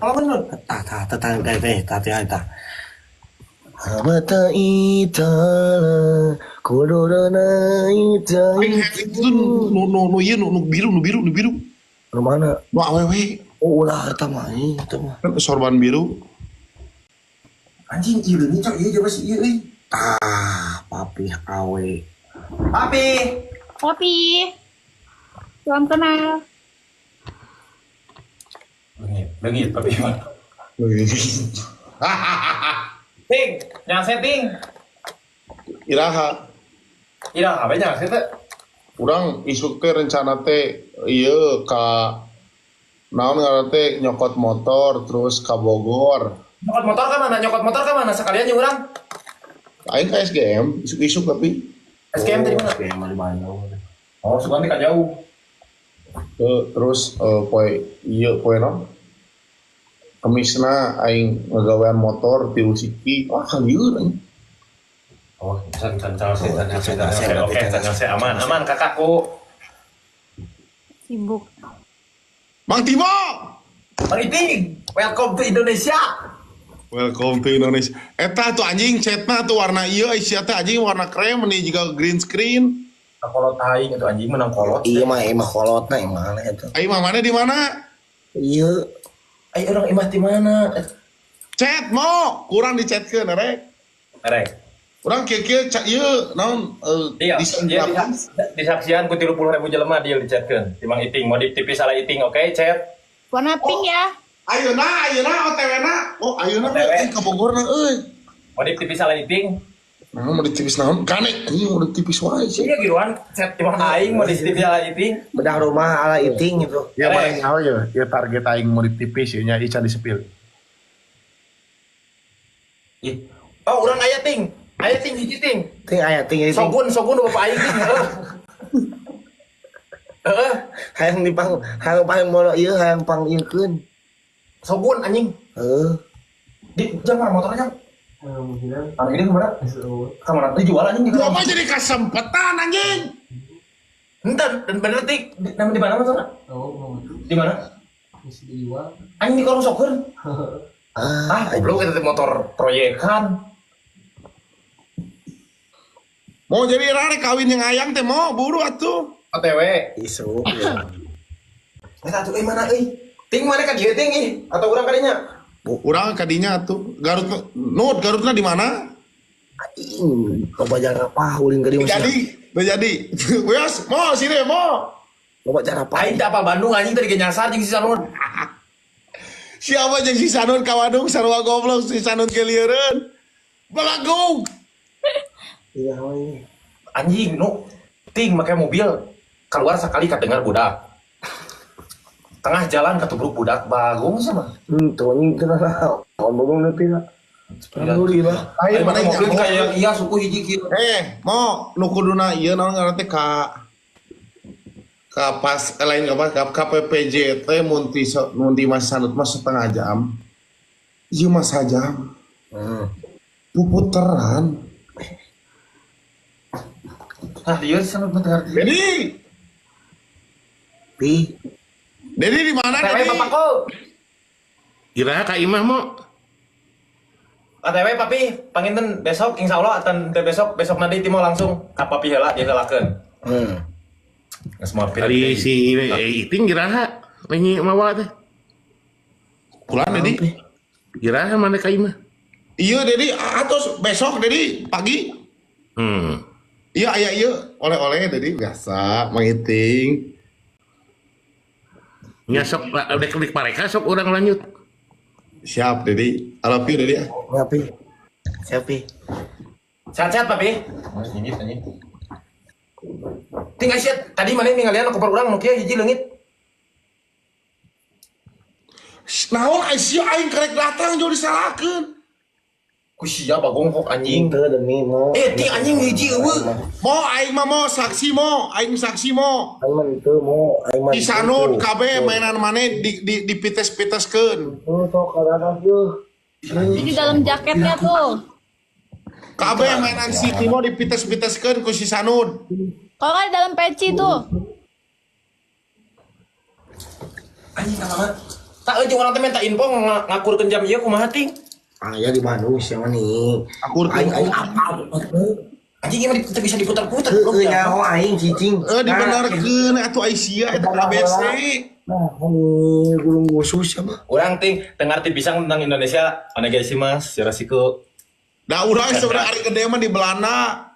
Apal kan? Tah tah tah tah tah tah tah tah tah. Mata itala kudurana ita. Aing itu nu nu nu ieu nu nu biru nu biru nu biru. Nu mana? Nu awewe. Oh, ulah eta mah anjing eta mah. Kan sorban biru. Anjing ieu leungit cok, ieu coba sih ieu euy. Ah, papi awe. Papi. Papi. Salam kenal. Leungit, leungit papi mah. Ting, yang setting. Iraha. Iraha we yang set teh. Urang isuk teh rencana teh ieu ka naon ngaran teh nyokot motor terus ka Bogor. Nyokot motor ka mana? Nyokot motor ka mana? Sekalian jeung urang. Aing ka SGM isuk-isuk tapi SGM tadi mana? SGM di Bandung. Oh, sugan teh ka jauh. Terus poe ieu poe naon? Kemisna aing ngegawean motor ti Usiki. Wah, lieur aing. Oh, can can can can can can. Oke, can can aman, aman kakakku. Sibuk. Mang Timo. Mang Iting, welcome to Indonesia. Welcome to Indonesia. Eta tuh anjing chatna tuh warna ieu Aisyah teh anjing warna krem nih juga green screen. Kolot aing itu anjing menang kolot. Iya mah emang kolotna emang aneh eta. Aing mah mana di mana? Iya. Aing urang imah di mana? Chat mo, kurang di chatkeun rek. Rek. Urang kieu-kieu cak ieu naon Iya, desain iya grafis. Disaksian ku 30.000 jelema dia dichatkeun. Ti Mang Iting mau tipis salah Iting, oke, chat. Warna pink ya. Ayeuna ayeuna OTW-na. Oh, ayeuna OTW. euy ka Bogorna euy. Mau tipis salah Iting. Nah, mau ditipis naon? Kane anjing mau ditipis wae sih. Iya giruan chat ti Mang aing mau ditipis salah Iting. Bedah rumah ala Iting gitu. Ya mana nyaho ya, ya target aing mau ditipis ya nya ican disepil. Ih. Oh, urang aya ting. Aya ting hiji ting. Ting aya ting ini ting. Sogun, sogun bapak aing ting. Heeh. Heeh. Hayang dipang hayang pang mono ieu hayang pang ieukeun. Sogun anjing. Heeh. Di jam mana motornya? Anu ini kemana? Kemana? Dijual anjing Gua juga. mah jadi kesempetan anjing. Entar, dan bener tik. Nama di mana motornya? Oh, Di mana? masih dijual. Anjing di kolong sogun. Ah, Ah, goblok itu motor proyekan. Mau jadi rare kawin yang ayang teh mau buru atuh. OTW. isu. Ya. Eta atuh euy mana euy? Ting mana ka dieu ting ih? Atau urang kadinya? Urang kadinya atuh. Garut Nut, Garutna di mana? Aing loba jarapah ulin ka dieu. Jadi, udah jadi. Wios, mau sini mau. Loba jarapah. Aing teh apal Bandung anjing tadi ge nyasar jeung si Sanun. Siapa jeung si Sanun ka Bandung sarua goblok si Sanun kelieureun. Balagung. Iya we. Anjing nu ting make mobil keluar sekali kadengar budak. Tengah jalan ketubruk budak bagong sama. Tuh anjing teu naon. Bagong nepi lah. Alhamdulillah. Ayo Aing mana make mobil nyaho. kayak iya suku hiji kieu. Mau nu kuduna ieu naon ngaran teh ka pas lain ka pas ka KPPJ teh mun ti mun ti Mas Sanut mah setengah jam. Ieu mah sajam. Puputeran. Nah, ieu Sanut mah teu ngarti. Dedi, Pi. Dedi di mana OTW Dedi? bapakku. Iraha ka imah mo. OTW papi, panginten besok insyaallah atan teu besok besok nanti timo langsung ka papi heula diheulakeun. Geus moal Tadi si Iting iraha nyi mawa teh. Pulang Dedi. Iraha mana ka imah? Iya Dedi, atos besok Dedi pagi. Iya aya iya oleh-oleh Dedi biasa mangiting. Nya sok udah klik mereka sok urang lanjut. Siap Dedi. I love you Dedi. Ngapi? Siap Pi. Sehat-sehat papi. Anjing anjing. Tinggal sia tadi mana ninggalian koper urang nu kieu hiji leungit. Naon ai sia aing kerek datang jauh disalahkeun. Ku sia bagong kok anjing. Teu demi mo. Eh ting anjing hiji eueuh. Mo aing mah mo saksi mo, aing saksi mo. Aing mah teu mo, aing mah. Di Sanut kabeh mainan maneh di di dipites-piteskeun. Tuh sok kadang yeuh. Itu di dalam jaketnya tuh. Kabeh mainan si Timo dipites-piteskeun ku si Sanud. Kalau nggak di dalam peci tuh. Anjing ka mana? Tak euy urang teh minta info ngakurkeun jam ieu kumaha, Ting? Aya di Bandung siapa nih? Akurkeun. Aing aing apa? Anjing ieu mah teu bisa diputar-putar. Heueuh nyaho aing cicing. Eh dibenarkeun atuh Aisyah eta ABC. Nah, ini gulung khusus siapa? Urang, Ting, teu ngarti pisang tentang Indonesia. Mana guys sih, Mas? Si resiko. Da urang sebenarnya ari gede mah di Belanda.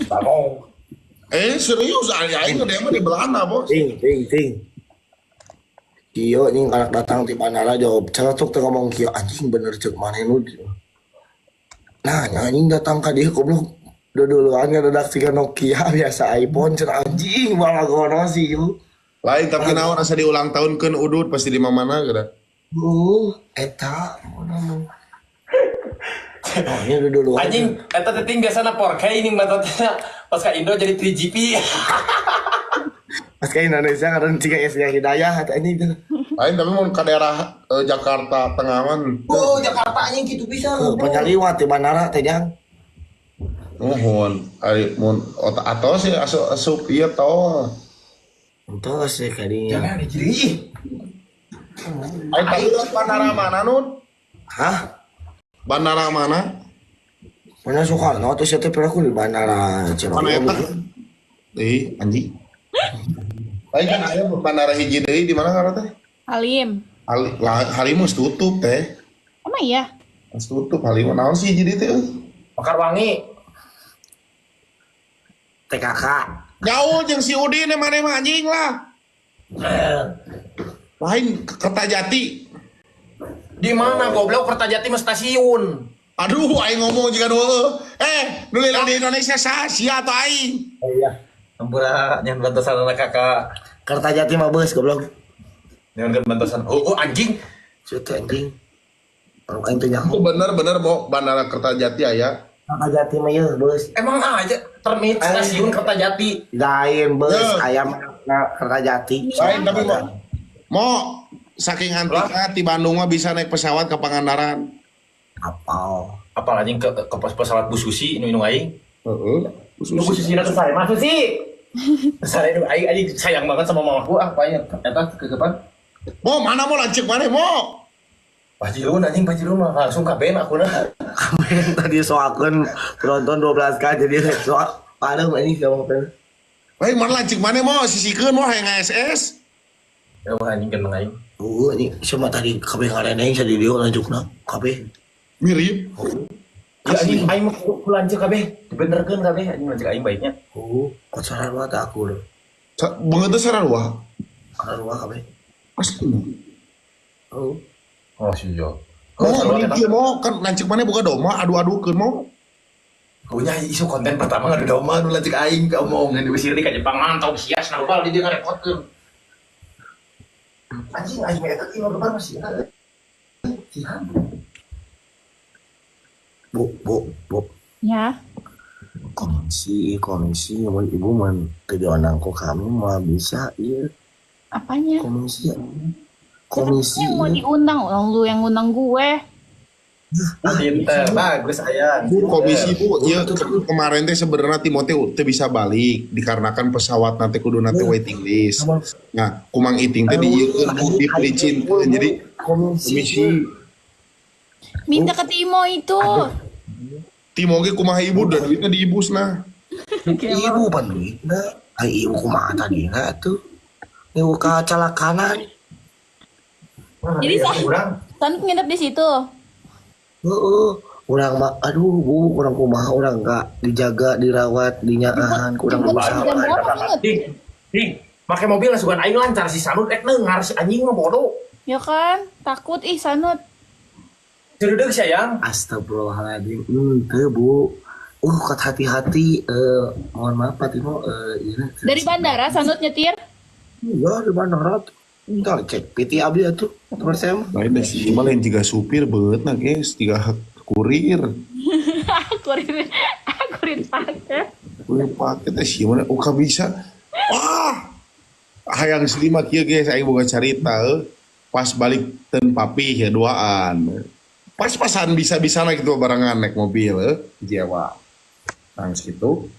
Bangong. Eh serius ari aing gede mah di Belanda, Bos. Ting, ting, ting. Kieu nying kanak datang ti bandara jawab celetuk teh ngomong kieu, anjing bener cek maneh nu. Nah, anjing datang ka dieu goblok. Duduluan ngadedak siga Nokia biasa iPhone cenah anjing balagono sih ieu. Lain tapi naon asa diulang tahunkeun udud pasti di mana geura. Eta mana. Oh, ini duduluan. Anjing, eta teh, Ting, biasana 4K ini mah teh pas ka Indo jadi 3GP. Pas ke Indonesia karena ciga SG Hidayah atau anjing tuh. Lain tapi mun ka daerah Jakarta Tengah mah Oh, Jakarta anjing gitu bisa. Oh, penyaliwat di bandara teh jang. Nuhun, ari mun atau sih asup asup ieu tol. Entos sih kadinya. Jangan di Ai tadi bandara mana Nun? Hah? Bandara mana? Mana Soekarno tuh siapa pernah aku di bandara Mana Cirebon. eta? Ih, anjing. Lain kan aya bandara hiji deui di mana ngaran teh? Halim. Ali, lah, Halim geus tutup teh. Emang iya? Geus tutup Halim naon sih hiji deui teh euy? Mekarwangi. TKK. Gaul jeung si Udin maneh mah anjing lah. Lain Kertajati. Di mana goblok Kertajati mah stasiun. Aduh, aing ngomong juga nu heueuh. Eh, nu lila di Indonesia saha sia atau aing? Oh iya. Ampura nyan bantosan anak kakak. Kertajati mah beus goblok. Nyan bantosan. Oh, oh anjing. Situ anjing. Orang aing teh nyaho. Itu bener-bener mau bandara Kertajati aya. Kertajati mah ieu beus. Emang aja termit stasiun Kertajati. Lain beus Ya. ayam Kertajati. Lain tapi mau mau saking antikna ti Bandung mah bisa naik pesawat ke Pangandaran. Apal. Apalagi ke pesawat Bu Susi nu indung aing. Heeh. Nu Bu Susi na teh mah Susi. Sare nu aing anjing sayang banget sama mamaku ah paling eta kekepan. Mau mana mau lanceuk mana mau? Pajilun anjing pajilun mah langsung ka ben aku na. Amin tadi soakeun penonton 12K jadi soak padahal anjing sama pengen. Lain mana lanceuk mana mau sisikeun mau hayang SS. Ya wah anjing keneng aing. Oh, ini cuma tadi kabeh ngareneng jadi dia lanjutna kabeh. Mirip. Ya anjing aing mah ku lanceuk kabeh, dibenerkeun kabeh anjing lanceuk aing baiknya. Oh, kok sarua teh aku lho. Beungeut teh sarua. Sarua kabeh. Asli. Oh. Oh iya. Mau mending kieu mau kan lanceuk mana boga domba adu-adukeun mau. Punya isu konten pertama ngadu domba nu lanceuk aing keomongan diusir di ka Jepang mantau sias narbal di dia ngarepotkeun. Anjing aing mah eta ieu lebar masih ada. Sihan. Bu, bu, bu. Ya. Komisi, komisi, mun ibu mun teu diondang ku kami mah bisa ieu Apanya? komisi. Komisi. Siapa yang mau diundang? Orang lu yang ngundang gue. Pinter, bagus ayang. Bu, komisi bu, ya kemarin teh sebenarnya Timothy teu bisa balik dikarenakan pesawat nanti kudu nanti waiting list. Nah, kumang iting teh diieukeun bu dipelicinkeun jadi komisi. komisi Minta ke Timo itu. Timo ge kumaha ibu dan duitnya di ibusna. Ibu pan duitna. Ai ibu kumaha tadina atuh. Ibu ka calakanan. Jadi San nginep di situ. Heeh. Urang mah aduh bu, urang kumaha urang enggak dijaga, dirawat, dinyaahan, kurang Jemput berusaha. jam berapa Sanut? Ding, ding, make mobil sugan aing lancar si Sanut ek nengar si anjing mah bodoh. Ya kan? Takut ih Sanut. Cereudeuh sayang. Astagfirullahaladzim. Teu bu. Kat hati-hati mohon maaf Pak Timo ini Dari bandara Sanut nyetir. Iya, di bandara tuh. Entar cek PT abdi atuh, teman saya mah. Lain deh sih, mah lain jiga supir beungeutna guys, jiga kurir. Kurir kurir paket. Kurir paket teh sih mana uka bisa. Wah. Hayang selima kieu guys, aing boga carita euy. Pas balik ten papi ya duaan. Pas-pasan bisa-bisa lah gitu barengan naik mobil euy, Jawa. Nang situ.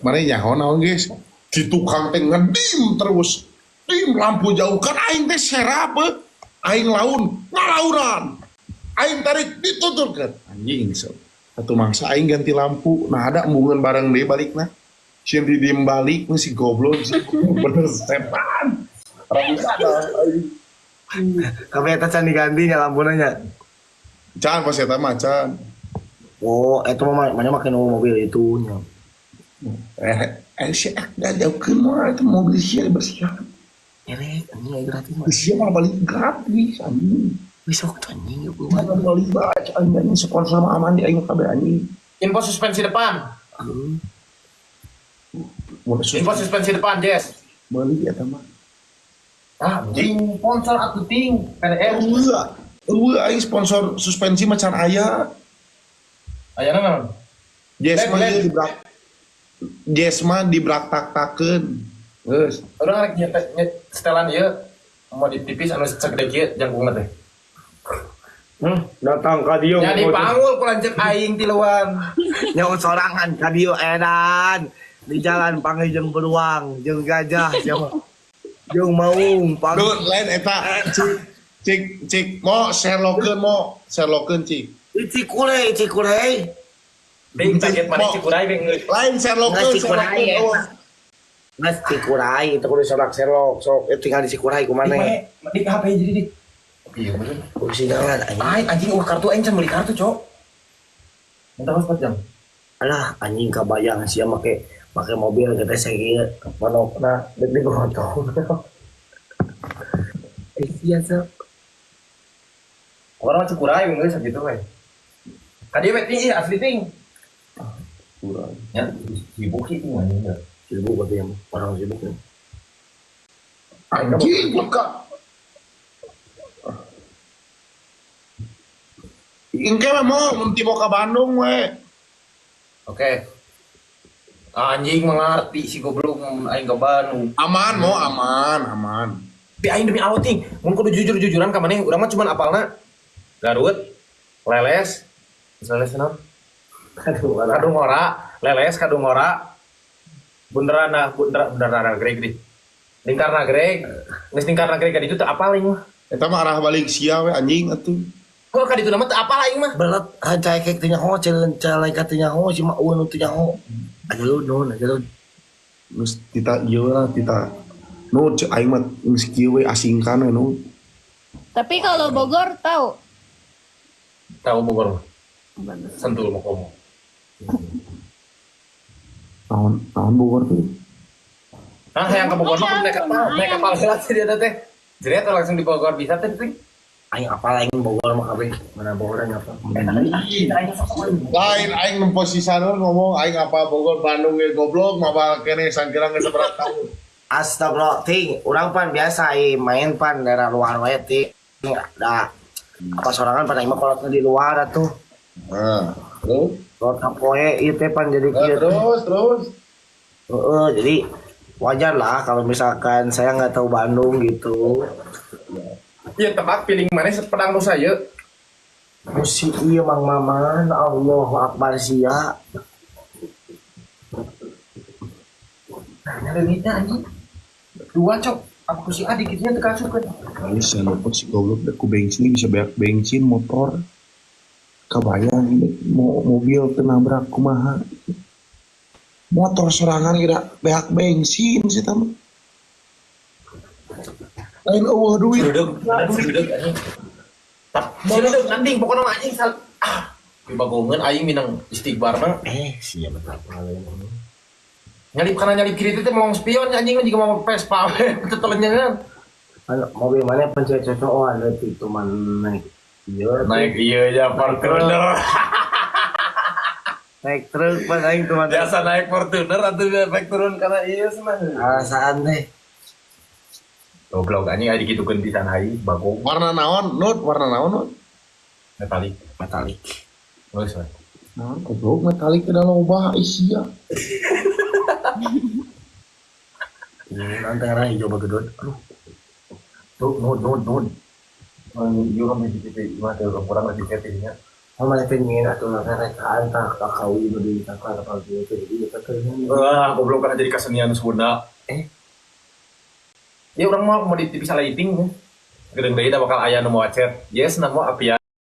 Mana nyaho naon guys? Di tukang teh ngedim terus. Tim lampu jauh kan aing teh serap aing laun ngalauran. Aing tarik dituturkeun. Anjing so. Satu mangsa aing ganti lampu. Nah ada embungeun bareng deui balikna. Sieun di diem balik si goblok si bener setan. Rabu sadar aing. Tapi eta can diganti nya lampuna nya. Can pas eta mah can. Oh, eta mah mana make nu mobil itu nya. Si da jauhkeun mah eta mobil sia dibersihan. Erek anjing aya gratis mah. Sia mah balik gratis anjing. Besok tuh anjing yuk Jangan balik baca anjing sponsor mah aman di aing kabeh anjing. Info suspensi depan. Mun Info suspensi depan, Jess. Beli eta mah. Ah, anjing sponsor atuh ting. PDR. Eueuh. Eueuh aing sponsor suspensi mah can aya. Ayana naon? Jess mah Led, led. ieu dibrak. Jess mah dibraktak-takeun. Geus. Urang rek nyet setelan ieu mau ditipis anu segede kieu jangkungna teh. Datang ka dieu. Ya dipanggul ku lanceuk aing tiluan. Nyawa sorangan ka dieu edan. Di jalan panggil jeung beruang, jeung gajah, jeung jeung maung, panggil. Duh, lain eta cik cik cik mo sherlockeun mo sherlockeun cik. Cikure, cikure. Ding target mana Cikuray beng geus. Lain sherlockeun Nggak, Cikuray, sherlockeun. eta. Oh. Nggak Cikuray, itu kudu sorak serok, sok itu tinggal di Cikuray kumane. Dik HP jadi dik. Iya bener. Kudu sinyalan anjing. Aing anjing ulah kartu aing can beli kartu, Cok. Minta hotspot jam. Alah anjing kabayang sia make make mobil kita saya ponokna deuk digotong. Eh sia sok. Orang mah Cikuray beng geus sakitu we. Ka dieu we ting ih asli ting. Kurang. Ya, sibuk sih ting anjing. Ya. Sibuk berarti yang orang sibuk nih. Anjing buka. Engke mah mo mun ti ka Bandung we. Oke. Anjing mengerti si goblok mun aing ke Bandung. Aman mo aman aman. Tapi aing demi Allah ting, mun kudu jujur-jujuran ka maneh, urang mah cuman apalna Garut, Leles, Leles naon? Aduh, aduh. Kadungora, Leles, Kadungora, Bundaran Bundaran Bundaran Nagreg deh. Lingkar Nagreg, geus Lingkar Nagreg ka ditu teu apal aing mah. Eta mah arah balik sia we anjing atuh. Kok ka ditu mah teu apal aing mah. Belet cekek teh nyaho, celeng teh nyaho, si mah eueun teu nyaho. Aja lu nun, aja lu. Geus tita ieu lah tita. Nu cek aing mah geus kieu we asingkan we nu. Tapi kalau Bogor tahu. Tahu Bogor mah. Bagus. Sentul mah komo. Naon naon Bogor tuh. Nah, yang ke Bogor mah naik kapal, naik kapal heula sih dia teh. Jadi eta langsung di Bogor bisa teh ting. Aing apal aing Bogor mah kabeh. Mana Bogor aing apa? Lain aing nempo si Sanur ngomong aing apa Bogor Bandung ge goblok mabal keneh sangkirang geus sabaraha tahun. Astagfirullah, ting, urang pan biasa ai main pan daerah luar wae ting. Da apa sorangan pan aing mah kolotna di luar atuh. Nah, terus Kolot kapoe ieu teh pan jadi Nah, kieu. terus terus Heeh, jadi wajar lah kalau misalkan saya nggak tahu Bandung gitu. Iya tebak piling mana pedang nusa ieu. Musik iya Mang Maman, Allahu Akbar sia. Nah, nyari anjing. Dua cok. Aku si adik itunya teu kasupkeun. Kali saya lupa si goblok deh ku bensin bisa banyak bensin motor. Kebayang ini mau mobil tenabrak kumaha. Motor sorangan kira beak bensin sih tamu. Lain eueuh duit. Sirudeg, sirudeg anjing. Tap, sirudeg anjing pokoknya mah anjing sal ah. Dibagongeun aing minang istighfar mah. Sia betul apa ini. Nyalip kanan nyalip kiri teh melong spion anjing mah jiga mau Vespa we teu telenyengan. Anu, mobil mana pencet cocokan berarti cuman naik iya Naik iya ya Fortuner. Naik truk pan aing cuman Biasa naik Fortuner atuh naik turun karena iya senang. Alasan deh. Goblok anjing aya dikitukeun pisan aing bagong Warna naon Nut, warna naon Nut? metalik. Metalik. Geus we. Naon goblok metalik teh loba isia. Ini nanti arah hijau bagedot. Aduh. Tuh, nun, nun, nun. Ieu kan di TV mah teh kurang lebih nya. Oh, mana teh nyieun atuh rekaan tah kakawi nu di takar apa gitu. Jadi kita teh Wah, goblok kan jadi kesenian Sunda. Eh. Ya urang mau mau di TV salah iting. Geudeung deui da bakal aya nu mawa chat. Yes, namo apian.